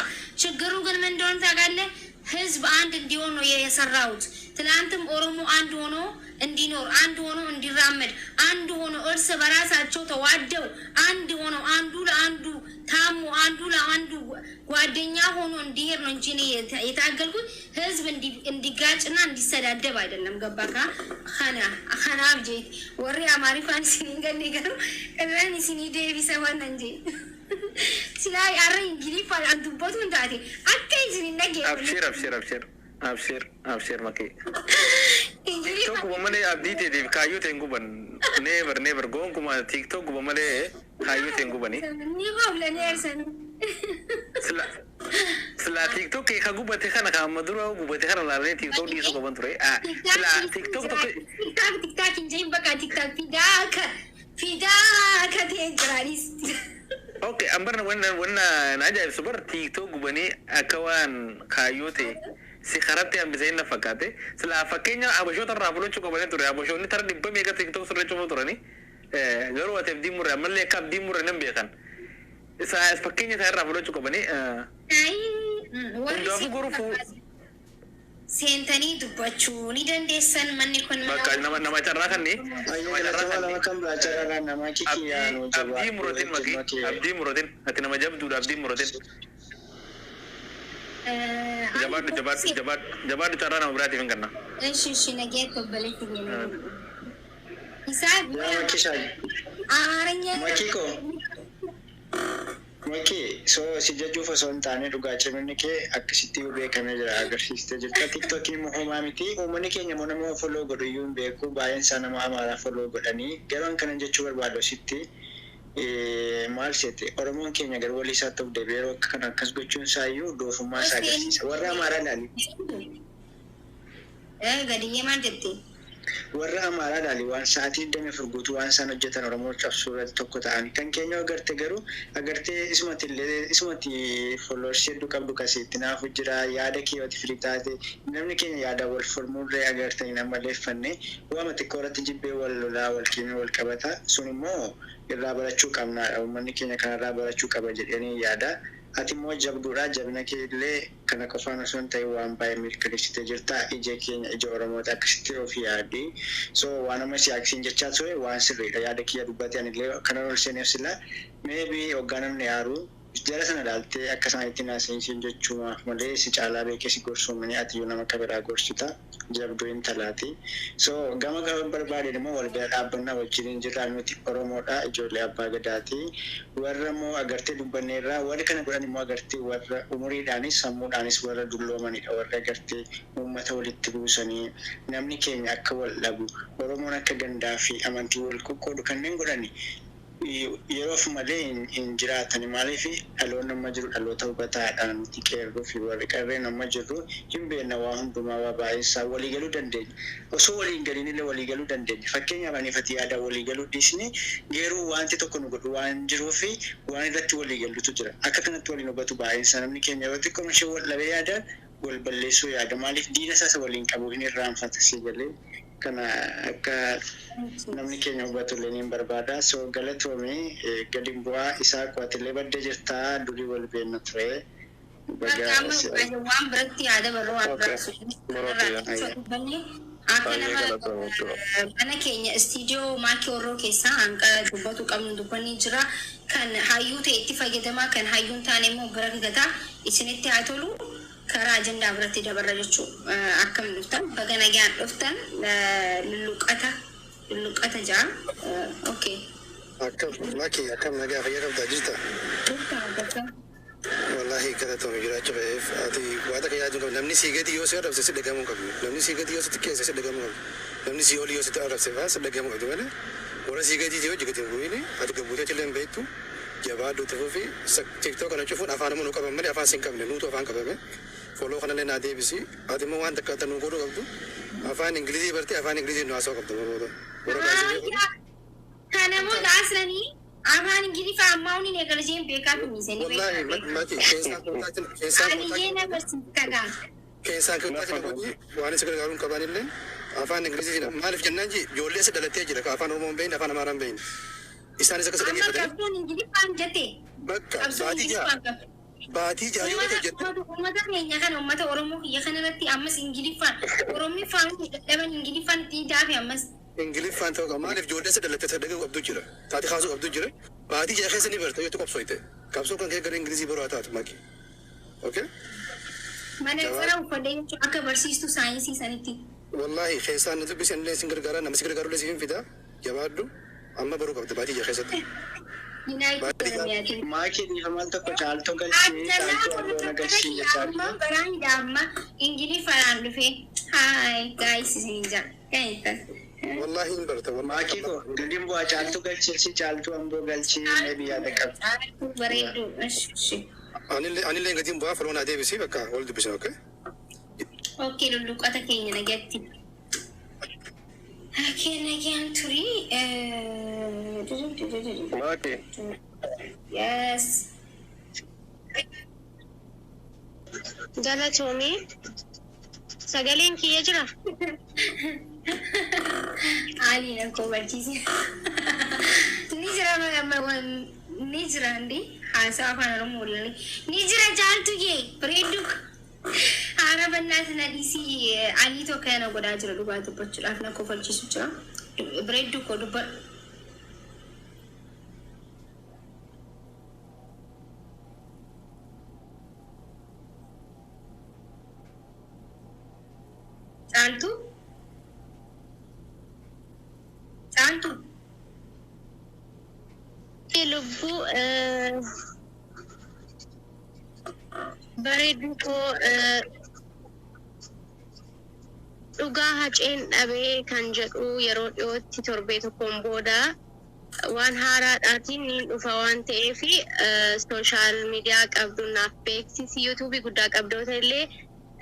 ችግሩ ግን ምን እንደሆነ ታውቃለህ? ህዝብ አንድ እንዲሆን ነው የሰራሁት። ትናንትም ኦሮሞ አንድ ሆኖ እንዲኖር፣ አንድ ሆኖ እንዲራመድ፣ አንድ ሆኖ እርስ በራሳቸው ተዋደው አንድ ሆኖ አንዱ ለአንዱ ታሞ አንዱ ለአንዱ ጓደኛ ሆኖ እንዲሄድ ነው እንጂ እኔ የታገልኩት ህዝብ እንዲጋጭና እንዲሰዳደብ አይደለም። ገባካ? Kanaaf jee warri Amaariffaan isin ganne garuu irraan isinii deebisa waan nan jee. Silaa har'a Ingiliffaan dubbatu hin taate akka isin hin dhaggeeffanne. Abshir, abshir, abshir, abshir, abshir makee. TikTok guba malee abdii teetiif kaayyoo ta'e hin guban. Never, never, gonkumaa TikTok guba malee kaayyoo ta'e hin gubani. Ni hooblanii arsanii. Sila TikTok ka gubate kana ka amma dura gubate kana laalanii TikTok dhiisuu qaban ture. Sila TikTok tokko TikTok TikTok hin jedhin, bakka TikTok fidaa akka fidaa akka ta'e jiraanis. Okay, an barna wannan na ajaa'ibsu bar TikTok gubanii akka waan kaayyoo ta'e si karatti hambisee na fakkaate. Sila fakkeenya abashoota irraa fudhachuu qabanii ture. Abashoonni tara dhibba meeqa TikTok sirra cufuu turani. Garuu ati abdii murre ammallee akka abdii murre nan beekan. Isa fakkeenya isaa irraa fudhachuu qabanii. Warri Hundaafuu garuu seentanii dubbachuu ni dandeessan, manni kun mana Bakka nama carraa kanni. Ayyee, Nama carraa galatoomaa. kanni. Nama kan biraa carraa nama kiki yaanu. Abdii muratin maqii, abdii muratin, ati nama jabduudha, abdii muratin. Jabaadhu, jabaadhu, jabaadhu, jabaadhu, carraa nama biraatiif hin kenna. እሺ እሺ nageetti obboleetti keenya. Isaa Yaa Makishaa. Amaaranya. Makii koo. Makii, so si jajuuf osoo hin taane dhugaa ciminni kee akkasitti beekamee jira, agarsiistee jirta. Tiktookiin immoo homaa miti. Uummanni keenya immoo nama follow godhu iyyuu hin beeku. Baay'een isaa nama Amaaraa follow godhanii. Garuu an kanan jechuu barbaadu asitti maal seete, Oromoon keenya garuu walii isaatti of deebi'ee yeroo akka kana akkas gochuun isaa iyyuu doofummaa isaa agarsiisa. Warra Amaaraa ilaali. Gadiyyee maal jette? Warra Amaaraa ilaali, waan sa'aatii 24 guutuu waan isaan hojjetan Oromoo cabsuu irratti tokko ta'an. Kan keenya agarte garuu agartee isumatti illee isumatti followers hedduu qabdu kasiitti naafu jira, yaada kee yoo firii taate namni keenya yaada wal formullee agartanii nama leeffanne waama xiqqoo irratti jibbee wal lolaa wal kiimee wal qabata. Sun immoo irraa barachuu qabnaadha, uummanni keenya kanarraa barachuu qaba jedhanii yaada. Ati immoo jabduudha, jabina kee illee kana qofaan osoo hin ta'in waan baay'ee mirkaneessitee jirta. Ija keenya ija Oromoota akkasitti of yaaddi. So waan amma siyaasiin jechaa ture waan sirriidha. Yaada kiyya dubbate anillee kana ol seeneef sila maybe hoggaa namni aaru jara sana ilaaltee akka isaan ittiin haasa'insiin jechuumaaf malee si caalaa beekee si gorsuumini, ati iyyuu nama akka biraa gorsita, jabduu intalaati. So gama gama barbaadeen immoo wal bira dhaabbannaa wajjin jirra, nuti Oromoodha, ijoollee abbaa gadaati. Warra immoo agartee dubbanneerraa warri kana godhan immoo agartee warra umuriidhaanis sammuudhaanis warra dulloomanidha, warra agartee uummata walitti buusanii namni keenya akka wal dhabu, Oromoon akka gandaa fi amantii wal qoqqoodu kanneen godhani yeroof malee hin jiraatan. Maaliif, dhaloonni amma jiru dhaloota hubataadha. Nuti qeerroo fi warri qarreen amma jirru hin beekna waa hundumaa, waa baay'eessaa walii galuu dandeenya. Osoo waliin galiin illee walii galuu dandeenya. Fakkeenyaaf ani fati yaada walii galuu dhiisni garuu wanti tokko nu godhu waan jiruu fi waan irratti walii galutu jira. Akka kanatti waliin hubatu baay'eessaa namni keenya yoo xiqqoo ishee wal dhabee yaadaan wal balleessuu yaada. Maaliif, diina isaas waliin qabu hin irraanfata si galee. Kana akka namni keenya hubatu illee ni barbaada. So galatoomii, gadi bu'aa isaa qo'atillee baddee jirtaa, durii wal beekna ture. Bakka amma waan biratti yaada barruu waan biraa dubbanne akka nama mana keenya istiidiyoo maakii warroo keessaa hanqa dubbatu qabnu dubbanni jira. Kan hayyuu ta'e itti fayyadamaa, kan hayyuun taane immoo bira gataa isinitti haa tolu. Karaa ajandaa biratti dabarra jechuu. Akkam dhuftan? Baga nagaan dhuftan. Lulluqata lulluqata jaa, okay. Akkam Maki, akkam nagaa fayyaa qabdaa jirta? Wallaahi galatoomii, jiraachuu fe'eef ati waa takka yaaduu qabdu. Namni sii gadi yoo si arrabse si dhagamuu qabdu. Namni sii gadi yoo si xiqqeesse si dhagamuu qabdu. Namni sii olii yoo si arrabse fa'aa si dhagamuu qabdu malee warra sii gadiitii hojii gadi hin bu'ini. Ati gabbuutee illee hin beektu, jabaadhu, itti fufi. TikTok kana cufuun afaan nu qaban malee afaan si hin qabne, nuutu afaan qabame. Follow kanallee naa deebisi. Ati immoo waan takka nu godhuu qabdu. Afaan Ingilizii bartee afaan Ingilizii nu haasa'uu qabdu booda. Warra baasii. Kanamoota aslanii afaan Ingiliffaa ammaa hundi eegalee beekaa tunisanii. Wallaahi mati keessaan keessaan Aliyyee na barsiifta. Keessaan keessaan godhi waan isa gargaaruun qaban illee afaan Ingilizii maaliif jennaan ji ijoollee isa dhalattee jira ka afaan Oromoo hin beekne afaan Amaaraa hin beekne. Isaanis akkas Amma dhaggeeffatanii qabsoon Ingiliffaan jette. bakka Qabsoon baatii ja'a Ingiliffaan qabdu. baatii ja'a yoo ta'e jette. Uummata keenya kana uummata Oromoo kiyya kana irratti ammas Ingiliffaan Oromiffaan dadhaban Ingiliffaan itti daafe ammas. Ingiliffaan ta'uu qaba. Maaliif ijoollee isa dhalattee isa dhaga'uu qabdu jira. Taatee kaasuu qabdu jira. Baatii ja'a keessa ni barta yoo itti qabsooyte. Qabsoo kan kee gara Ingilizii baruu haa taatu maki. Okay? Mana sana uffadhee jechuun akka barsiistuu saayinsii sanitti. Wallaahi keessaan na dubbisan illee sin gargaara nama si gargaaru illee si fida. Jabaadhu amma baruu qabda baatii ja'a keessatti. Yuunaayitid Oromiyaatiin. Maakii dhiifamal tokko caaltuu galchee caaltuu alloona galchii jechaa Amma baraanidha amma Ingiliffaadhaan dhufee haay gaayis isin jaa. Kan Wallaahi hin barta. Maakii koo gadiin bu'aa caaltuu galchii caaltuu amboo galchii mee biyyaa dhaqqabe. Bareedduu. Anillee gatiin bu'aa follow naa deebisi bakka wal dubbisna okay? Okay, lulluqata keenya nagatti. Okay, nagaan turii. Maaki. Yes. Galatoomii sagaleen kiyya jira. Ali na koo barsiise. Ni jira ni jira ndi haasaa afaan Oromoo waliin. Ni jira jaaltu kee bareeddu. Haara bannaati na dhiisii alii tokko na godhaa jira dhugaa dubbachuudhaaf na kofalchiisu jira. Bareeddu koo dubbadhu. Caaltu? Caaltu? Lubbuu bareedduu koo dhugaa haceen dhabee kan jedhu yeroo dhiyootti torbee tokkoon booda waan haaraadhaatiin niin dhufa waan ta'eef social media qabdu naaf beeksisi yuutuubii guddaa qabdoota illee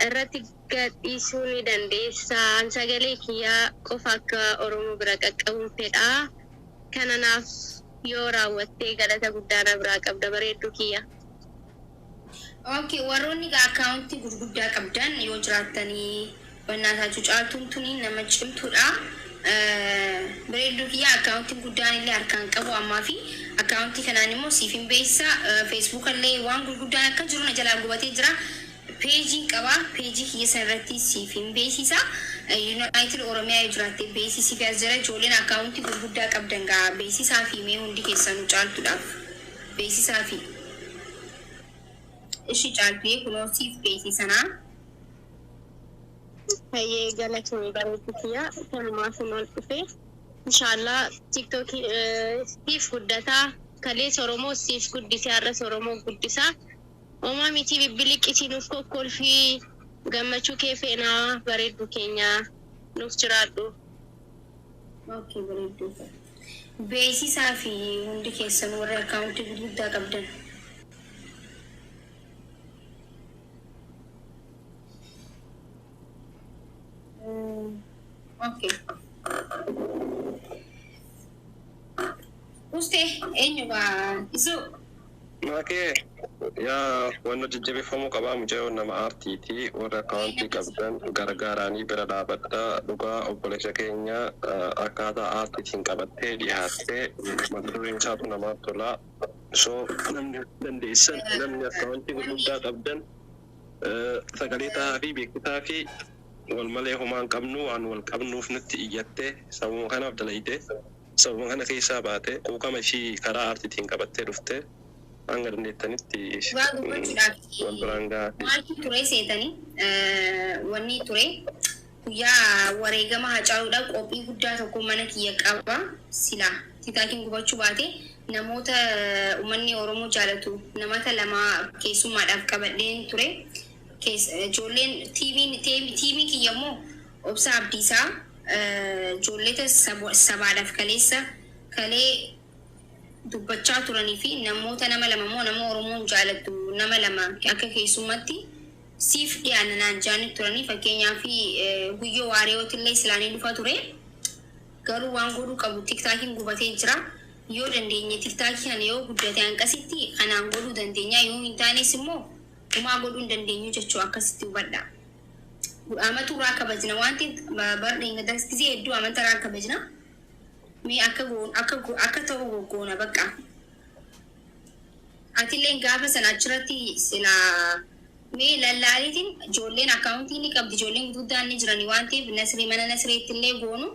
irratti gadhiisuu ni dandeessa. Sagalee kiyyaa qofa akka Oromoo bira qaqqabuun fedhaa. Kana naaf yoo raawwattee galata guddaa na biraa qabda bareedduu kiyya. Okay, warroonni akkaawuntii gurguddaa qabdan yoo jiraattanii bannaataa caaltuun tuni nama cimtuudha. Bareedduu kiyya akkaawuntiin guddaan illee harkaan qabu ammaa fi akkaawuntii kanaan immoo siif hin beeksisa. Feesbuuk illee waan gurguddaan akka jiru na jalaa gubatee jira. Peejiin qaba. Peejii kiyya sana irratti siif hin beeksisa. Yuunaayitid Oromiyaa yoo jiraatte beeksisii fi as jira. Ijoolleen akkaawuntii gurguddaa qabdan gaa beeksisaa fi mee hundi keessanuu caaltuudhaaf beeksisaa fi. Ishi caaltuu kunoo siif beeksisanaa. Hayyee galatoomii bareedduu kiyya kanumaaf ol dhufe. Inshaallah tiktookii siif guddataa kalees Oromoo siif guddisee har'as Oromoo guddisaa. Uumaa miti bibbiliqqisii nuuf kokkolfii gammachuu kee feenaa bareedduu keenya nuuf jiraadhu. Okay, bareedduu. Beeksisaa fi hundi keessan warra akkaawuntii gurguddaa qabdan. Okay. Uste eenyu gaa isu Maakee yaa wanno jajjabeeffamuu qabaa mucayyoo nama aartiiti warra akkaawuntii qabdan gargaaranii bira dhaabadhaa dhugaa obboleessa keenya akkaataa aartiitiin qabattee dhiyaattee mata dureen isaatu namaaf tolaa so namni dandeessan namni akkaawuntii gurguddaa qabdan sagalee ta'aa fi beeksisaa fi wal malee homaa hin qabnu waan wal qabnuuf nutti iyyattee sababuma kanaaf dalayitee sababuma kana keessaa baate quuqama ishii karaa aartiitiin qabattee dhuftee hanga dandeettanitti Dhugaa dubbachuudhaaf wal biraan gahaa. Maaltu ture seetanii wanni ture guyyaa wareegama Hacaaluudhaaf qophii guddaa tokko mana kiyya qaba silaa tikaakiin gubachuu baate namoota uummanni Oromoo jaalatu namoota lama keessummaadhaaf qabadheen ture. Ijoolleen tiimiin kiyya immoo Obsaa Abdiisaa ijoolleta sabaadhaaf kaleessa kalee dubbachaa turanii fi namoota nama lama immoo nama Oromoon jaalattu nama lama akka keessummaatti Siif dhiyaanna naan jaanii turanii, fakkeenyaa fi guyyoo waariyooti silaanii dhufa ture. Garuu waan godhuu qabu, TikTokiin gubatee jira. Yoo dandeenye TikTokii kana yoo guddate hanqasitti kanaan godhuu dandeenya, yoo hin taanes immoo homaa godhuu hin dandeenyu jechuu akkasitti hubadha. Amatu irraa kabajna wanti bar gisee hedduu amanta irraa kabajna. Mee akka goon akka akka ta'u goggoona bakka. Atilleen gaafa sana achirratti silaa mee lallaaliitiin ijoolleen accountii ni qabdi, ijoolleen guddaan ni jirani waan ta'eef, Nasrii mana Nasreetti illee goonu,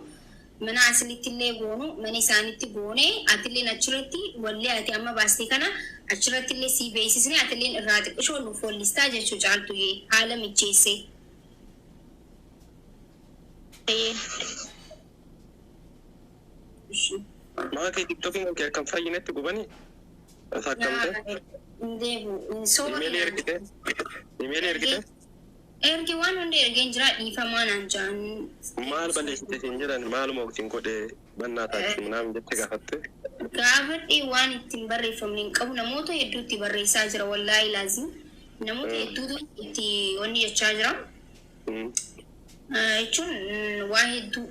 mana Asilitti illee goonu, mana isaanitti goone, atilleen achirratti wallee ati amma baastee kana achirratti illee sii beeksisne, atilleen irraa xiqqishoo nuuf wallistaa jechuu caaltuyyee haala mijeessee. Hayyee. Maakii, TikTokiin kan kee akkam fayyinetti gubanii? Akkam ta'e? Deebu soba. Imeelii ergite? Imeelii ergite? Ergi, waan hunda ergeen jira, dhiifamaa naan jaan. Maal balleessite siin jedhan? Maaluma waqtiin godhee bannaa taatee naam jette gaafatte? Gaafadhee, waan ittiin barreeffamne hin qabu, namoota hedduutti barreessaa jira, wallaahi laazim. Namoota hedduutu itti wanni jechaa jira. Jechuun waa hedduu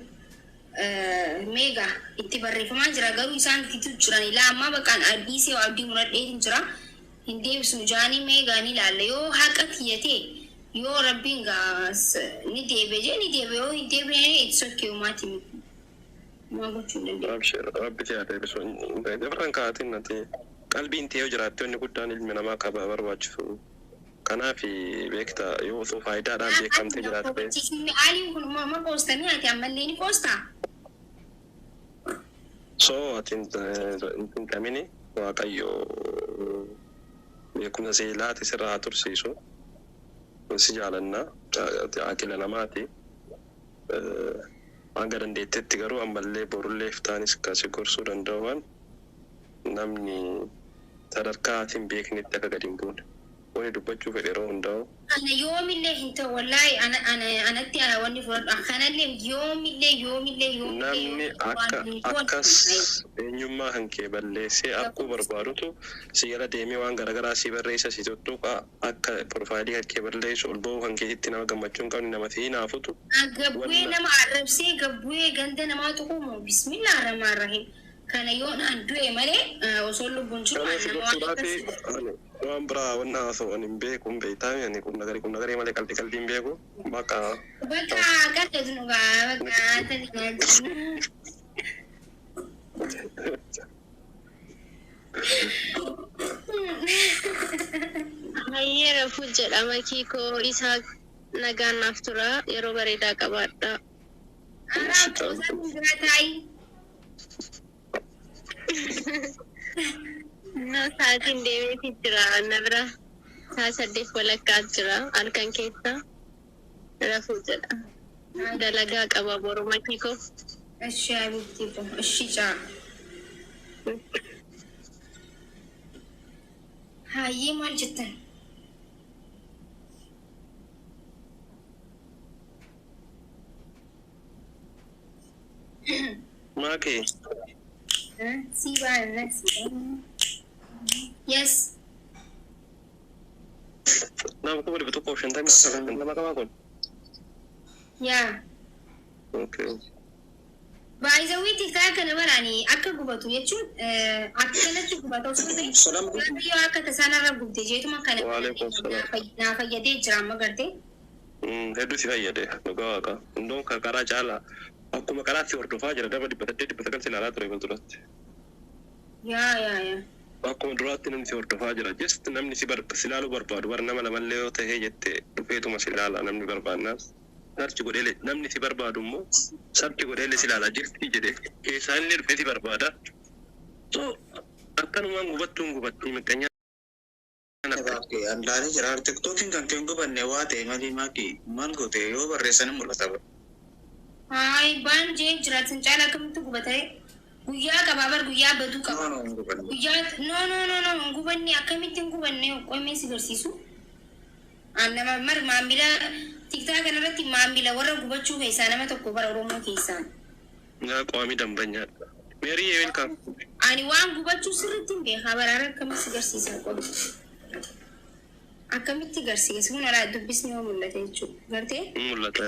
meegaa itti barreeffamaa jira, garuu isaan itti jiran ilaa ammaa baqaan dhiisee abdii muradheetiin jira. Hin deebisu jaanii, meegaa ni ilaalla, yoo haqa kiyyatee yoo rabbiin gaas ni deebi'e jee ni deebi'e, yoo hin deebi'e itti sokkee uumaati miti. Maa gochuu hin dandeenye. Abshir, rabbi si haa deebisu. Dabarran kaatiin ati qalbiin ta'ee yoo jiraatte wanni guddaan ilmi namaa qaba barbaachisu. Kanaaf beekta, yoo osoo faayidaadhaan beekamtee jiraatte. Aliin kun ma qoostanii, ati ammallee ni qoostaa? So ati hin qabini, Waaqayyo beekumsa si laate sirraa haa tursiisu. Si jaalanna, ati akila namaati. Hanga dandeettetti garuu ammallee borullee iftaanis kan si gorsuu danda'u, namni sadarkaa ati hin beeknetti akka gadi hin buune. Wani dubbachuu fedhe yeroo hundaa'u. Ana yoomillee hin ta'u, wallaahi ana ana anatti ana wanni fudhadhu kanallee yoomillee yoomillee yoomillee. Namni akka akkas eenyummaa kan kee balleessee arguu barbaadutu si jala deemee waan garaagaraa si barreessa, si tuttuqa, akka profileii kan kee balleessu ol ba'uu kan keetitti nama gammachuu hin qabne, nama si hinaafutu. Gabbu'ee nama arrabsee, gabbu'ee ganda namaa tuqumu, bismillah rahmaan rahim, kana yoo naan du'e malee osoo lubbuun jiru Kanaaf nama waan gochuudhaafi akkas ani waan biraa wanna haasa'u ani hin beeku, hin beektaami, ani qubna garii qubna garii malee qalbii qalbii hin beeku bakka. Bakka qal'atu nu gaa bakka tani. Hayyee, rafuu jedhama kiikoo isaa, nagaan naaf tura, yeroo bareedaa qabaadha. Araa qoosaan jira taayi. No, sa'aatiin deemeeti jira na bira, sa'a 8:30 jira halkan keessa, rafuu jedha. Dalagaa qaba boru makiikoo. እሺ አቢብቲ፣ እሺ ጫ hayyee, maal jettan? Maakii. Si baana si. Yes. Nama 152,000 qabaa kun. Yaa. Okay. Baay'izawwii TikTok kana baraanii akka gubatu jechuun akkanatti gubata osoo ta'e, yoo akka tasaanarra gubde jeetuma kana Waalaikum salaam. naa fayyadee jira amma gartee. Hedduu si fayyade, dhugaa waaqa. Hundoon kan karaa caalaa akkuma karaatti hordofaa jira, nama 800 900 si ilaalaa ture fuulduratti. Yaa yaa yaa. Akkuma duraatti namni si hordofaa jira. Just namni si si ilaaluu barbaadu bara nama lamallee yoo ta'ee jette dhufeetuma si ilaala namni barbaannaas. Search godhee namni si barbaadu immoo search godhee si ilaala jirti jedhe keessaa inni dhufee si barbaada. So akkanumaan gubattuun gubattii miqqanyaa. Andaalee jira. TikTokiin kan kee hin gubanne waa ta'e malee, maakii maal goote? Yoo barreessan mul'ata. Haay, baan jee jiraatan caala akkamitti gubata? Guyyaa qabaa bar, guyyaa baduu qaba. No, no, hin gubanne. Guyyaa no no no no, hin gubanne, akkamitti hin gubanne? Qoomee si garsiisu. An nama mar maamila TikTok kanarratti maamila warra gubachuu keessaa nama tokko bara Oromoo keessaa. Yaa qo'amii dambanyaadha. Meerii, welcome. Ani waan gubachuu sirriitti hin beekaa, baraara akkamitti si garsiisan qobe. Akkamitti garsiisa? Kun alaa dubbisni yoo mul'ate jechuudha. Gartee? Mul'ata.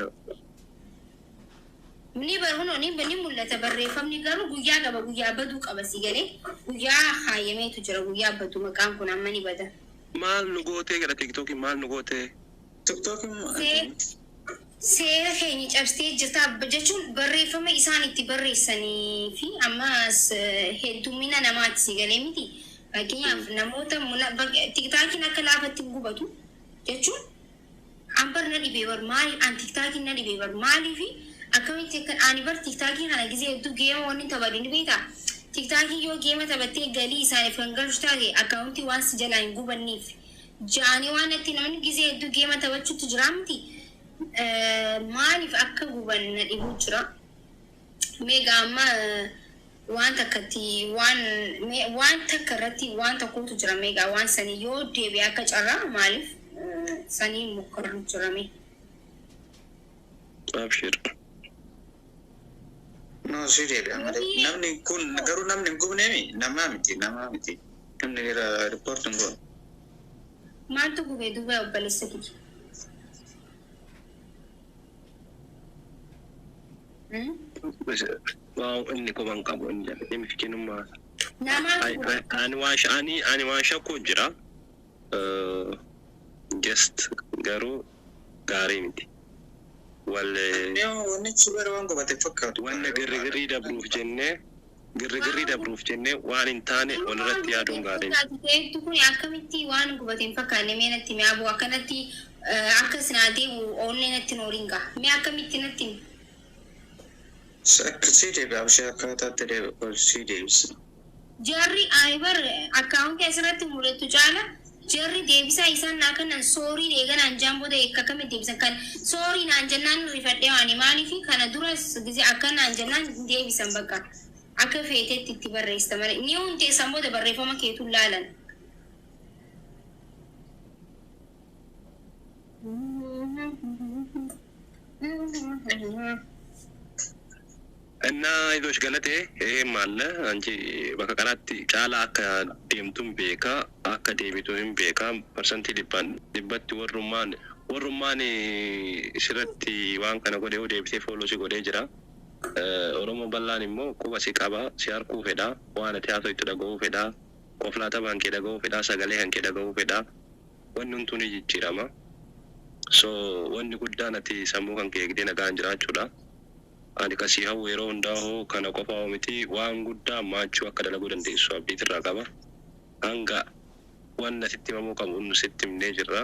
Ni bar kunoo ni mul'ata barreeffamni, garuu guyyaa qaba, guyyaa baduu qaba, si galee guyyaa kaayyameetu jira, guyyaa badu maqaan kun amma ni bada. Maal nu gootee gara TikTokiin, maal nu gootee? Seera keenya cabsitee jirta jechuun barreeffama isaan itti barreessanii fi ammas heddummina namaati, si galee miti. Fakkeenyaaf namoota TikTokiin akka laafatti gubatu jechuun an bar na dhibee bar, maali an TikTokiin na dhibee bar, maalii fi akkamitti akka ani bar TikTokii kana gisee hedduu game wanni taphatu ni beektaa. TikTokii yoo game taphattee galii isaaniif kan galchu taate accountii waan si jalaa hin gubanneef ja'anii waan itti namni gisee hedduu game taphachuutti jira miti. Maaliif akka guban na dhibuu jira. Meegaa amma waan takkatti waan takka irratti waan tokkotu jira, meegaa waan sanii yoo deebi'e akka carraa maaliif sanii mukkarru jira mee. Abshir. No, si deebi'a malee. Namni kun garuu namni hin gubneemi, namaa miti, namaa miti. Namni report hin goone. Maaltu gubee duuba, obboleessa kiyya? Waa inni quban qabu inni jedhe miskiinummaa. Namaatu gube. Ani waan shakku jira. Just garuu gaarii miti. Wal Wannichi bara waan gubate fakkaatu. Wanna girrigirrii dabruuf jennee waan hin taane walirratti yaaduun gaarii miti. Hedduu kun akkamitti waan gubate hin fakkaanne? Mee natti mi'a bu'u akkanatti akka sinaa deemu oollee natti nooriin gaha. Mee akkamitti natti himi? Si deebi'a, abshee akkaataatti deebi'a, si deebisa. Jarri bar accountii asirratti mul'atu caala jarri deebisaa isaan naa kennan sorry eeganaan jaan booda akkamitti deebisan? Kan sorry naan jennaan rifadhee waani maaliifi kana duras gize akka naan jennaan hin deebisan, bakka akka feetetti itti barreessita malee ni hunteessan booda barreeffama keetu laalan. እና አይዞሽ ገለቴ ይሄም አለ። አንቺ bakka kanaatti caalaa akka deemtuun beeka, akka deebitu hin beeka. Parsantii dhibbaan dhibbatti warrummaan sirratti waan kana godhe yoo deebisee follow si godhee jira. Oromoo bal'aan immoo quba si qaba, si harkuu fedha, waan ati haasoftu dhaga'uu fedha, qoflaata kan kee dhaga'uu fedha, sagalee kan kee dhaga'uu fedha. Wanni hunduu ni jijjiirama. So wanni guddaan ati sammuu kan kee eegdee nagaan jiraachuudha. Ani kasii hawwu yeroo hundaa'u kana qofaa miti, waan guddaa maachuu akka dalaguu dandeessu abdiitirraa qaba. Hanga wanna sitti himamuu qabu nu sitti himnee jirra.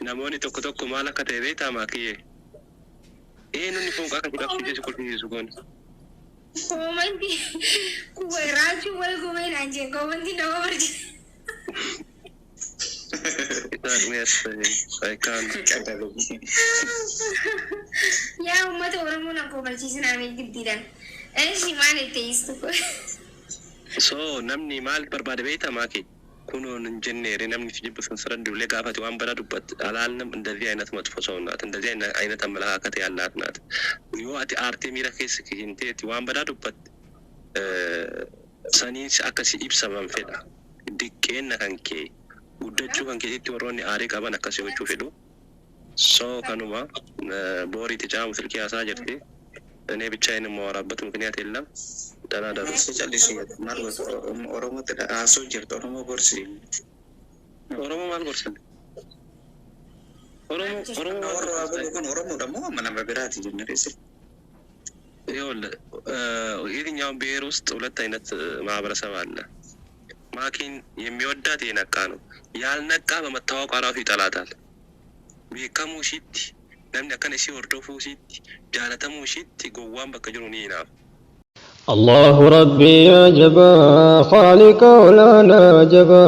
Namoonni tokko tokko maal akka ta'e beektaa, maakiyyee? Eenyuun foonqaa akka si qabsiisee si kolfisiisu kun? Commentii kuba raachuu wal gubee naan jee, commentii nama barsiisa. Yes, I can. Yaa uummata Oromoo na kobalchiisinaa mee giddiidhaan. Eeshi, maal itti eeyistu? So namni maal barbaade beektaa, maaki? Kunoo hin jenneere, namni si jibbu sun sirra duulee gaafate waan badaa dubbatte alaalንም እንደዚህ አይነት መጥፎ ሰው ናት፣ እንደዚህ አይነት አመለካከት ያላት ናት። Yoo ati aartee miira keessa hinteeti waan badaa dubbatte saniin akkasi ibsaman fedha. Diqqeenna kan kee guddachuu kan keetitti warroonni aarii qaban akkasii gochuu fedhu. So kanuma booriitti caamu silkii haasaa jirti. እኔ ብቻዬን የማወራበት ምክንያት የለም። ደህና ደሩ። Si callisu, maal goota? Oromootti haasoo jirtu, Oromoo gorsi. Oromoo maal gorsan? Oromoo Warra waa godhu kun Oromoodha moo amma nama biraati jenne reesse? ይኸውልህ የትኛውም ብሔር ውስጥ ሁለት አይነት ማህበረሰብ አለ። ማኪን የሚወዳት የነቃ ነው። ያልነቃ በመታወቋ ራሱ ይጠላታል። Beekamuu ishiitti, namni akkana ishii hordofuu ishiitti, jaalatamuu ishiitti gowwaan bakka jiru ni hinaafa. الله ربي يا جبا خالق ولا جبا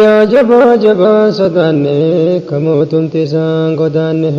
يا جبا جبا صداني كموت تسان قدانه.